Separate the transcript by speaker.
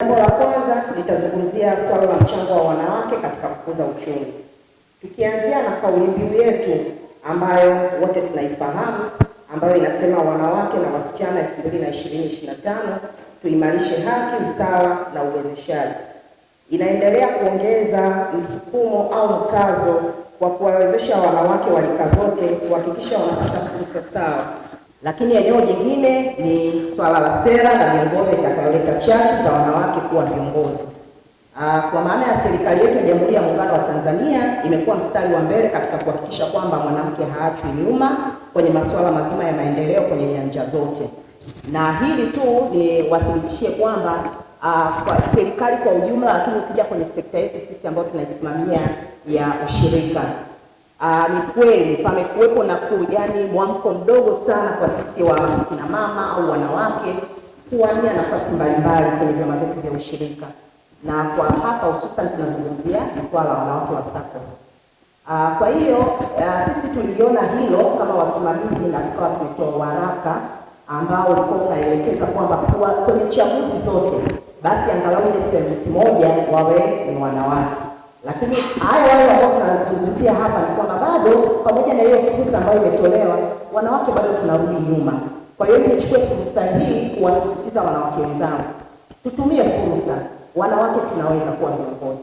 Speaker 1: Jambo la kwanza nitazungumzia swala la mchango wa wanawake katika kukuza uchumi, tukianzia na kauli mbiu yetu ambayo wote tunaifahamu ambayo inasema wanawake na wasichana 2020-2025 tuimarishe haki, usawa na uwezeshaji. Inaendelea kuongeza msukumo au mkazo wa kuwawezesha wanawake wa rika zote kuhakikisha wanapata fursa sawa. Lakini eneo jingine ni swala la sera na miongozo itakayoleta chachu za wanawake kuwa viongozi. Kwa maana ya serikali yetu ya Jamhuri ya Muungano wa Tanzania imekuwa mstari wa mbele katika kuhakikisha kwamba mwanamke haachwi nyuma kwenye masuala mazima ya maendeleo kwenye nyanja zote, na hili tu ni wathibitishie kwamba kwa serikali kwa ujumla, lakini ukija kwenye sekta yetu sisi ambayo tunaisimamia ya ushirika, ni kweli pamekuwepo na yani mwamko mdogo sana kwa sisi wa kina mama au wanawake kuwania nafasi mbalimbali kwenye vyama vyetu vya ushirika, na kwa hapa hususan tunazungumzia jukwaa la wanawake wa SACCOS. Kwa hiyo sisi tuliona hilo kama wasimamizi na tukawa tumetoa waraka ambao ulikuwa unaelekeza kwamba kuwa kwenye chaguzi zote basi angalau ile theluthi moja wawe ni wanawake. Lakini hayo wale ambao tunazungumzia hapa ni kwamba bado pamoja na hiyo fursa ambayo imetolewa, wanawake bado tunarudi nyuma. Kwa hiyo mimi nichukue fursa hii kuwasisitiza wanawake wenzangu, tutumie fursa. Wanawake tunaweza kuwa viongozi.